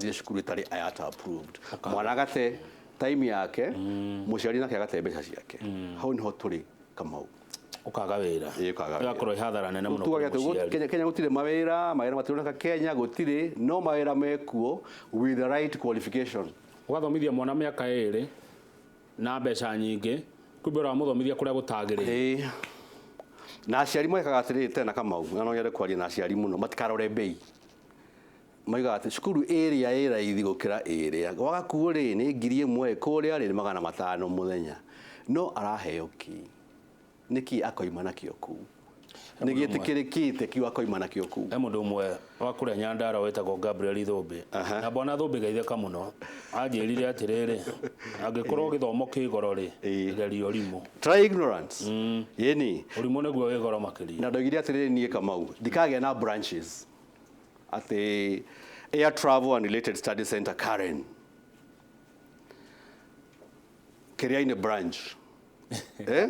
Wathire cukuru ĩtarĩ IATA approved, mwana agate time yake, mũciari nake agate mbeca ciake. Hau niho tũrĩ, Kamau. Ũkaga wĩra. Ĩĩ, ũkaga wĩra. Ĩgakorwo ĩ hathara nene mũno Tuge kũrĩ atĩ mũciari. Kenya gũtirĩ mawĩra, mawĩra matironeka Kenya gũtirĩ, no mawĩra mekuo with the right qualification. Ũgathomithia mwana mĩaka 2 na mbeca nyingĩ, kumbe ũramũthomithia kũrĩa gũtagĩrĩire. Ĩĩ. Na aciari mekaga atĩrĩrĩ tena, Kamau, na no nyende kwaria na aciari mũno, matikarore mbei. Moigaga atĩ cukuru ĩrĩa ĩ raithi gũkĩra ĩrĩa. Gwagakuo rĩ nĩ 1000, kũrĩa rĩ nĩ 500 mũthenya. No araheo kĩ? Nĩkĩ akoima nakĩo kũu? Nĩ gĩtĩkĩrĩkĩte kiu akoima nakĩo kũu? He mũndũ ũmwe wa kũrĩa Nyandarua wĩtagwo Gabriel Thũmbĩ. Na bwana Thũmbĩ geithĩka mũno. Anjĩrire atĩrĩrĩ, angĩkorwo gĩthomo kĩ goro rĩ, geria ũrimũ. Try ignorance. Ĩni. Ũrimũ nĩguo wĩ goro makĩria. Na ndoigire atĩrĩrĩ niĩ Kamau, ndikagĩa na branches atĩ Air Travel and Related Study Center Karen, Kiriaini branch, eh?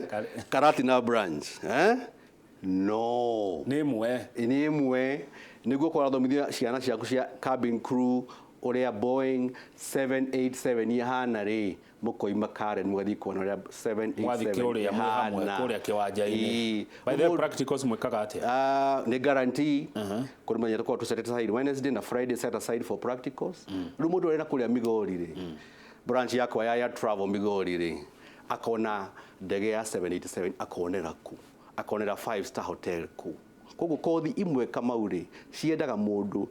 Karatina branch, eh? No. Nĩ ĩmwe. Nĩ ĩmwe, nĩguo kũrathomithia ciana ciaku cia cabin crew ũrĩa Boeing 787 ihana rĩ, mũkoima Karen mũgathiĩ kuona ũrĩa 787 Mwathiĩ kũrĩa mwĩ hamwe ihana. kũrĩa kĩwanja-inĩ. Ĩĩ. By the way, practicals mwĩkaga atĩa? Ah, nĩ guarantee kũrĩ mũthenya tũkoragwo tũ set aside, Wednesday na Friday set aside for practicals. Rĩu mũndũ ũrĩa kũrĩa Migori rĩ, branch yakwa ya Air Travel Migori rĩ, akona ndege ya 787, akonera ku, akonera five star hotel ku. Koguo kothi imwe, Kamau rĩ, ciendaga mũndũ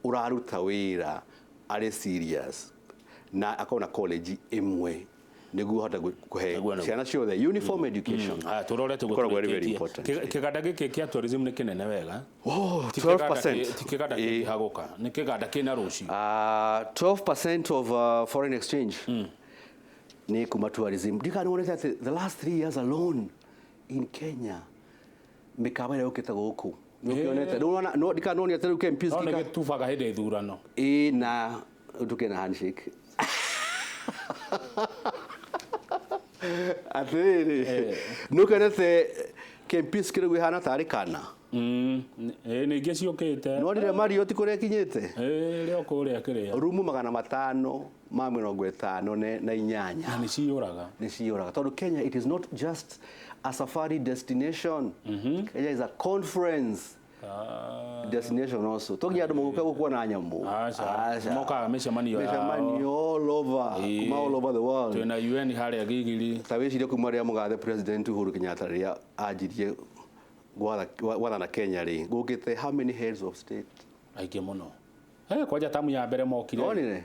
ũraruta wĩra arĩ serious na akorwo na college ĩmwe nĩguo ahote kũhe Nĩguo. ciana ciothe uniform education. Haya, tũrore tũguo Ĩkoragwo ĩrĩ very tũrĩkĩtie. important. Kĩganda gĩkĩ kĩa tourism nĩ kĩnene wega. Oh, Ti kĩganda 12%. ti kĩganda kĩngĩhagũka, nĩ kĩganda kĩna rũciũ. 12% of foreign exchange nĩ kuma tourism. Ndikana wonete atĩ the last 3 years alone in Kenya, mĩkawa ĩrĩa yũkĩte gũkũ nĩ ũkĩonete? Nĩ no ndikana wonete atĩ rĩu Kempinski No nĩ gĩtubaga hĩndĩ ya ithurano. Ĩ, na tũkĩ na handshake atĩrĩrĩ, nĩ ũkĩonete Kempinski rĩu ĩhana tarĩ kana? Ĩ, nĩ ingĩ ciũkĩte. Nĩwonire Marriott kũrĩa ĩkinyĩte? Ĩ, rĩo kũrĩa kĩrĩa. Rumu 558. Na nĩ ciyũraga. Nĩ ciyũraga tondũ Kenya, it is not just a safari destination. Kenya is a conference destination also. Togia andũ mũgũka gũkuona nyamũ. Aca. Mokaga mĩcemanio yao. Mĩcemanio all over, kuma all over the world. Twĩna UN harĩa Gigiri. Ta wĩcirie kuma rĩrĩa mũgathe President Uhuru Kenyatta rĩrĩa anjirie gwathana Kenya rĩ, gũkĩte how many heads of state? Aingĩ mũno. Kwanja tamu ya mbere mokire. Wonire?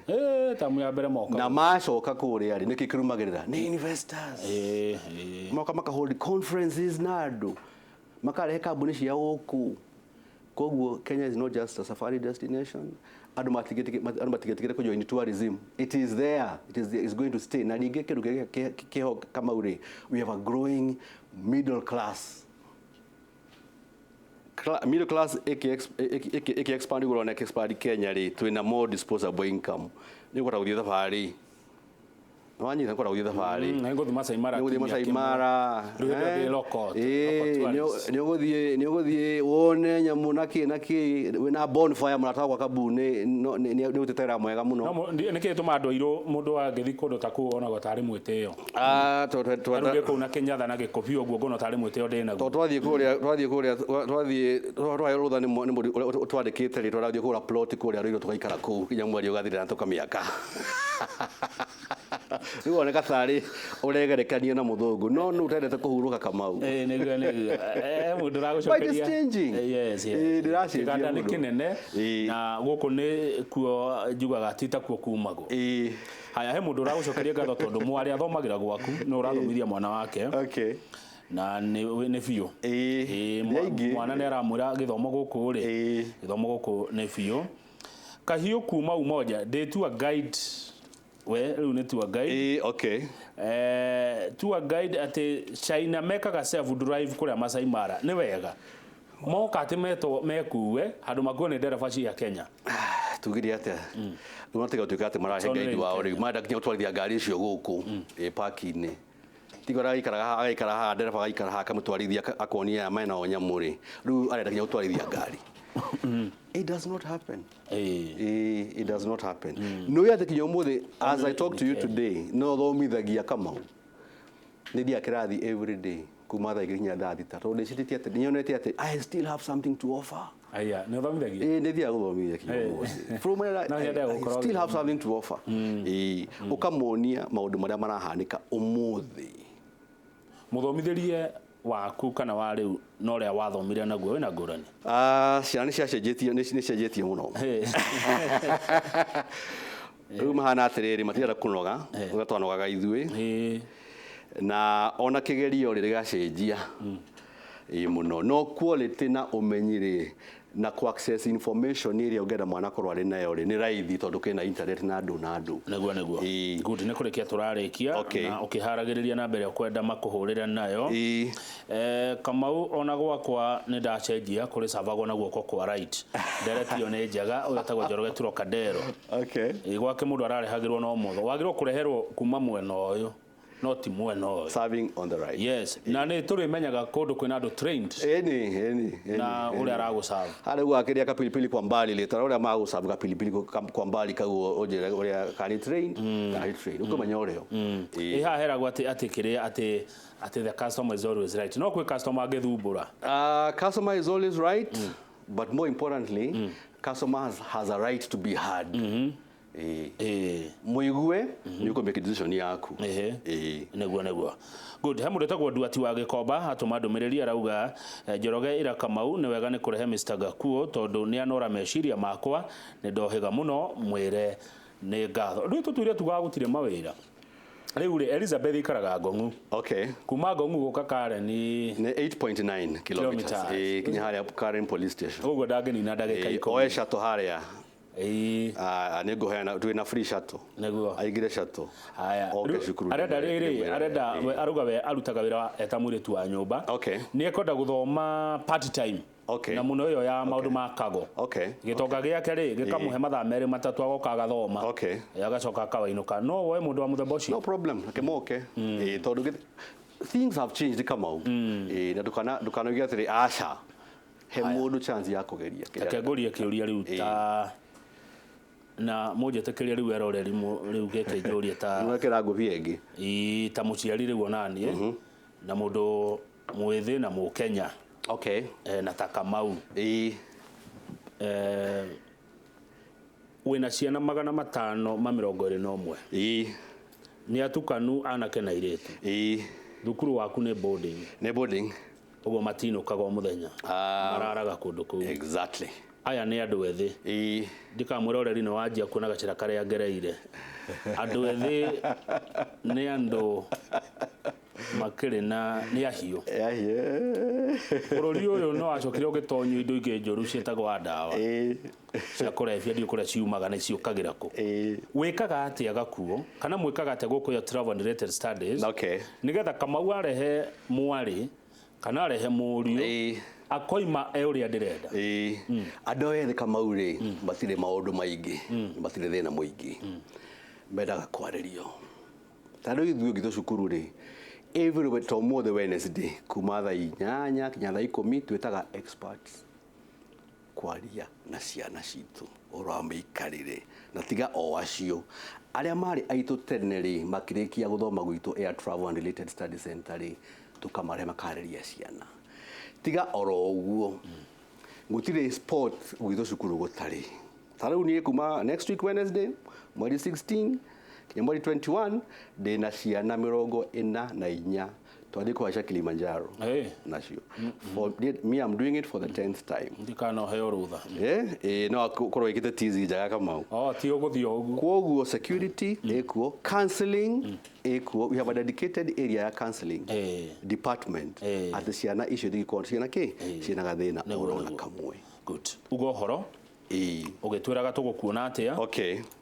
Tamu ya mbere moka. Na macoka kũrĩa rĩ, nĩkĩ kĩrumagĩrĩra? Nĩ investors. Ĩ, ĩ. Moka maka hold conferences na andũ makarehe kambuni cia gũkũ. Koguo Kenya is not just a safari destination. Andũ matigetigĩre kũjoin tourism. It is there, it is, it's going to stay. Na ningĩ kĩndũ kĩrĩa kĩho, Kamau rĩ, we have a growing middle class. Middle class ĩkĩ expand igũrũ na expand Kenya rĩ, twĩna more disposable income, nĩ ũkũhota gũthiĩ thabarĩ. Nĩwanyita? Nĩ ũkũhota gũthiĩ thabarĩ. Na nĩngũthiĩ Masai Mara Nĩ ũgũthiĩ kiumia Masai kĩmwe. Mara. Rĩu hĩndĩ ĩyo ndĩ local tourist. Nĩ ũgũthiĩ wone nyamũ na kĩ na kĩ, wĩna bonfire. Mũrata wakwa Kabu nĩ ũtetera mwega mũno. No nĩkĩ gĩtũmaga andũ airũ, mũndũ angĩthiĩ kũndũ ta kũu onagwo tarĩ mwĩtĩo? Ah, tondũ Rĩu ndĩ kũu na kĩnyatha na gĩkũbio ũguo, ngona tarĩ mwĩtĩo ndĩ naguo. Tondũ twathiĩ kũrĩa, twathiĩ twaheo rũtha nĩ mũndũ ũrĩa ũtwandĩkĩte rĩ, tũrathiĩ kũgũra plot kũrĩa Ruiru, tũgaikara kũu nginya mweri ũgathira na tũkamĩaka. Rĩu woneka tarĩ ũregerekania na mũthũngũ, no nũ ũtendete kũhurũka, Kamau? Ĩ, nĩguo. Mũndũ But it's ũragũcokeria. changing. Yes. Ĩ, ndĩracenjia Kĩganda nĩ mũno. kĩnene. Na gũkũ nĩ kuo njugaga ti takuo kumagwo. Haya, he mũndũ ũragũcokeria ngatho tondũ mwarĩ athomagĩra gwaku, nĩ ũrathomithia mwana wake. Na nĩ biũ. Ĩ, Nĩ aingĩ. Mwana nĩ aramwĩra gĩthomo gũkũ rĩ, gĩthomo gũkũ nĩ biũ. Kahiũ kuma Umoja, ndĩ tour guide. We rĩu nĩ tour guide. Ĩ, okay. Tour guide atĩ China mekaga self drive kũrĩa Masai Mara, nĩ wega moka atĩ metwo mekuue handũ makuo nĩ ndereba cia Kenya? Tugire atĩa? Rĩu matiga gũtuĩka atĩ marahe It's only guide wao in rĩu marenda nginya gũtwarithia ngari icio gũkũ ĩ park-inĩ. Tiga araikara haha, agaikara haha, ndereba agaikara haha, akamũtwarithia, akonia aya mena o nyamũ rĩ, rĩu arenda nginya gũtwarithia ngari. It does not happen. It does not happen. No yatĩ kinya ũmũthĩ, as I talk to you today, no thomithagia Kamau. Nĩ thiaga kĩrathi every day kuma thaa 2 nginya thaa 6, tondũ ndĩcirĩtie atĩ nĩnyonete atĩ I still have something to offer. Aya, nĩ ũthomithagia? Ĩĩ, nĩ thiaga gũthomithia kinya ũmũthĩ. From where No nyende I gũkorwo still have something to offer. Ĩĩ, ũkamonia maũndũ marĩa marahanĩka ũmũthĩ. Mũthomithĩrie waku kana wa rĩu na ũrĩa wathomire naguo wĩna ngũrani? Ah, ciana nĩ ciacenjetie, nĩ cicenjetie mũno. Rĩu mahana atĩrĩrĩ, matirenda kũnoga ũrĩa twanogaga ithuĩ. Na ona kĩgerio rĩ gĩgacenjia ĩĩ mũno, no quality na ũmenyi rĩ na ku access information ĩrĩa ũngĩenda mwana akorwo arĩ nayo rĩ nĩ raithi, tondũ kwĩna internet na andũ na andũ. Nĩguo, nĩguo. Good, nĩ kũrĩkia tũrarĩkia. Na ũkĩharagĩrĩria na mbere ũkwenda makũhũrĩre nayo. Kamau, ona gwakwa nĩ ndacenjia kũrĩ cavagwo na guoko kwa right. Ndereti ĩyo nĩ njega. Ũyũ etagwo Njoroge Trocadero. Gwake mũndũ ararehagĩrwo na ũmotho, wagĩrĩirwo kũreherwo kuma mwena ũyũ, no ti mwena ũyũ. Serving on the right. Yes, na nĩ tũrĩmenyaga kũndũ kwĩna andũ trained Ĩni, ĩni, ĩni. na ũrĩa aragũserve. Harĩa ũgakĩrĩa kapilipili kwa mbali rĩ, ta ũrĩa magũserve kapilipili kwa mbali kau, ũnjĩre ũrĩa karĩ trained, karĩ trained, ũkũmenya ũrĩa. Ĩ haha heragwo atĩ kĩrĩa atĩ the customer is always right. No kwĩ customer angĩthumbũra. Customer is always right, but more importantly, customer has a right to be heard. Mũigue nĩ ũkũ make decision yaku. Nĩguo, nĩguo. Good. He mũndũ wĩtagwo Nduati wa Gĩkomba atũma ndũmĩrĩri, arauga, "Njoroge ĩra Kamau nĩ wega nĩ kũrehe Mr. Gakuo, tondũ nĩ anora meciria makwa, nĩ ndohĩga mũno, mwĩre nĩ ngatho." Rĩu tũtũire tugaga gũtirĩ mawĩra. Rĩu rĩ, Elizabeth ikaraga Ngong'u. Kuma Ngong'u gũka Karen nĩ 8.9 kilometers. Kilometers. Kinya harĩa Karen police station. Ũguo ndangĩnina ndagĩka 10. Oe shuttle harĩa. Ah, nĩ ngũheana, twĩna free shuttle. Aingĩre shuttle. Haya. Oke Rĩu, cukuru. arenda rĩrĩ, arenda arauga we arutaga wĩra eta mũirĩtu wa nyũmba. Nĩ ekwenda gũthoma part time. Na mũno ĩyo ya maũndũ ma kago. Gĩtonga gĩake rĩ gĩkamũhe mathaa 2 3 agoka agathoma. Agacoka akawainũka. No woe mũndũ wa mũthemba ũcio? No problem, reke moke. Tondũ things have changed, Kamau. Na ndũkanauge atĩrĩ aca. He mũndũ chance ya kũgeria. Reke ngũrie kĩũria rĩu ta na mũnjĩtĩkĩrie rĩu eroreri rĩu gĩkĩ njũrie ta Nĩwekĩra ngũbia ĩngĩ. Ĩ, ta mũciari rĩu onaniĩ na mũndũ mwĩthĩ na mũkenya. Na ta Kamau. Wĩna ciana 521. Nĩ atukanu anake na airĩtu. Thukuru waku nĩ boarding. Nĩ boarding. Ũguo matinũkaga o mũthenya. Mararaga kũndũ kũu. Aya nĩ andũ ethĩ. Ndikamwĩroreri nĩ wanjia kuona gacĩra karĩa ngereire. Andũ ethĩ nĩ andũ makĩrĩ na nĩ ahiũ. Ahiũ. Bũrũri ũyũ no wacokire ũgĩtonyio indo ingĩ njũru ciĩtagwo ndawa. Cia kũrebia, ndiũ kũrĩa ciumaga na ciũkagĩra kũ. Wĩkaga atĩa Gakuo, kana mwĩkaga atĩa gũkũ ya Travel and Related Studies? Nĩgetha Kamau arehe mwarĩ kana arehe mũriũ akoima e ũrĩa ndĩrenda. Andũ ethĩ, Kamau rĩ, matirĩ maũndũ maingĩ, matirĩ thĩna mũingĩ, mendaga kwarĩrio. Ta rĩu ithuĩ ngitũ cukuru rĩ, every to ũmũthĩ Wednesday kuma thaa 8 kinya thaa 10 twĩtaga experts kwaria na ciana citũ ũhoro wa mĩikarĩre. Na tiga o acio arĩa marĩ aitũ tene rĩ, makĩrĩkia gũthoma gwitũ Air Travel and Related Studies Center rĩ, tũkamarehe makarĩria ciana. Tiga oro ũguo, gũtirĩ sport gwitũ cukuru gũtarĩ. Ta rĩu niĩ kuma next week Wednesday mweri 16 kinya mweri 21 ndĩna ciana 44 twathiĩ kũhaica Kilimanjaro. Nacio. For me, I'm doing it for the 10th time. Ndikana ũheo rũtha. No korwo ĩkĩte tizi njega, Kamau. Oh, ti ũgũthiĩ o ũguo. Kwoguo security ĩkuo, counseling ĩkuo, we have a dedicated area ya counseling department, atĩ ciana icio itingĩkorwo ciĩna kĩ, ciĩna gathĩna oro na kamwe. Good. Uga ũhoro ũgĩtwĩraga tũgũkuona atĩa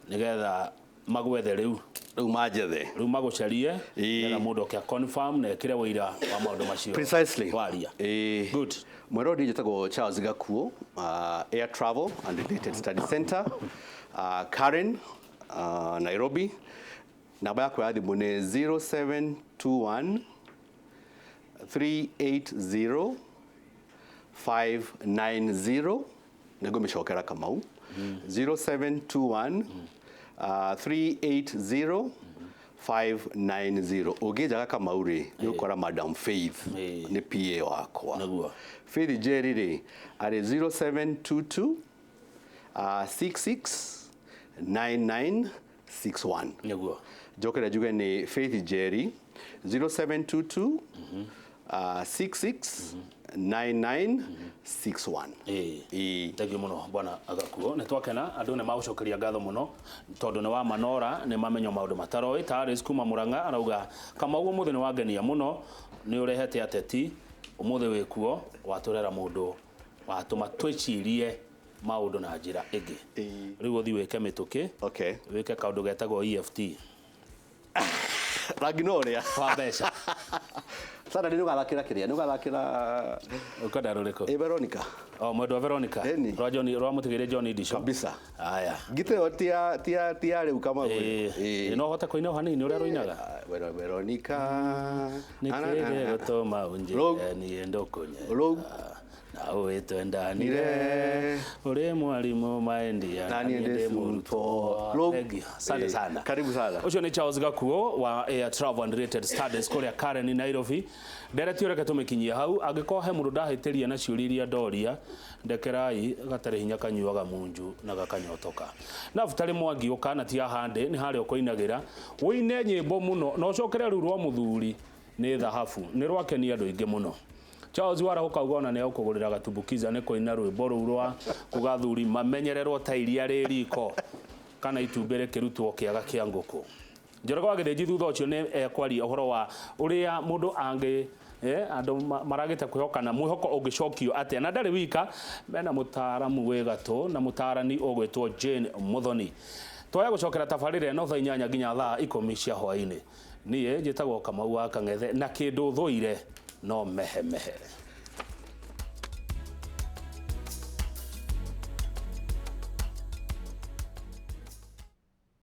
nĩgetha magwethe rĩu. Rĩu manjethe. Rĩu magũcarie nĩgetha mũndũ oke confirm na ekĩre ũira wa maũndũ macio. Precisely. Waria. Good. Mwerodi njĩtagwo Charles Gakuo, Air Travel and Related Study Center, Karen, Nairobi. Namba yakwa ya thimũ nĩ 0721 380 590. Nĩ ngũmĩcokera Kamau. 0721 380 590. Ũngĩnjaga Kamau rĩ, nĩ ũkora Madam Faith nĩ PA wakwa. Nĩguo. Faith Njeri rĩ, arĩ 0722 66 9961. Nĩguo. Njokere njuge nĩ Faith Njeri 0722 66 9961. Ĩĩ. Thengiũ mũno bwana Gakuo, nĩ twakena andũ nĩ magũcokeria ngatho mũno tondũ nĩ wa manora nĩ mamenya maũndũ mataroĩ. Taris kuma Murang'a arauga Kamau ũmũthĩ nĩ wangenia mũno, nĩ ũrehete ateti ũmũthĩ wĩkuo watũrera mũndũ watũma twĩcirie maũndũ na njĩra ĩngĩ. Rĩu ũthiĩ wĩke mĩtũkĩ, Okay. wĩke kaũndũ getagwo EFT. Rangi no ũrĩa wa mbeca. Sana nĩ ũgathakĩra kĩrĩa, nĩ ũgathakĩra Ũkwenda rũrĩkũ? Ĩ Veronica. O mwendwa Veronica. Ĩni. Rwa John, rwa mũtigĩrĩ John Ndisho. Kabisa. Aya. Ngita ĩyo ti ya rĩu Kamau. Ĩĩ. No ũhote kũina o hanini ũrĩa rũinaga? Veronica. Nĩ kĩĩ gĩgũtũma ũnjĩre niĩ ndũkũnyenda? Rũu. Na ũĩ twendanire. Ũrĩ mwarimũ maendia Na niĩ ndĩ mũrutwo. Rũu. Thank you. Asante sana. Karibu sana. Ũcio nĩ Charles Gakuo wa Air Travel and Related Studies kũrĩa Karen, Nairobi. Ndereti reke tũmĩkinyie hau. Angĩkorwo he mũndũ ndahĩtĩria na ciũria iria ndoria, ndekerai, gatarĩ hinya kanyuaga munju na gakanyotoka. Nabutarĩ Mwangi ũka na ti ahande nĩ harĩa ũkũinagĩra. Ũine nyĩmbo mũno na ũcokere rĩu rwa mũthuri nĩ thahabu. Nĩ rwakenia andũ aingĩ mũno. Charles warahũka uga ona nĩ egũkũgũrĩra gatumbukiza nĩ kũina rwĩmbo rũu rwa kuga athuri mamenyererwo ta iria rĩ riko kana itumbĩ rĩkĩrutwo kĩaga kĩa ngũkũ. Njoroge wa Gĩthĩnji thutha ũcio nĩ ekwaria ũhoro wa ũrĩa mũndũ angĩ andũ maragĩte kwĩhokana, mwĩhoko ũngĩcokio atĩa, na ndarĩ wika, mena mũtaaramu wĩ gatũ na mũtaarani ũgwĩtwo Jane Muthoni. Twaya gũcokera tabarĩra ĩno thaa 8 nginya thaa 10 cia hwaĩ-inĩ. Niĩ njĩtagwo Kamau wa Kang'ethe na kĩndũ thũire no mehemehe.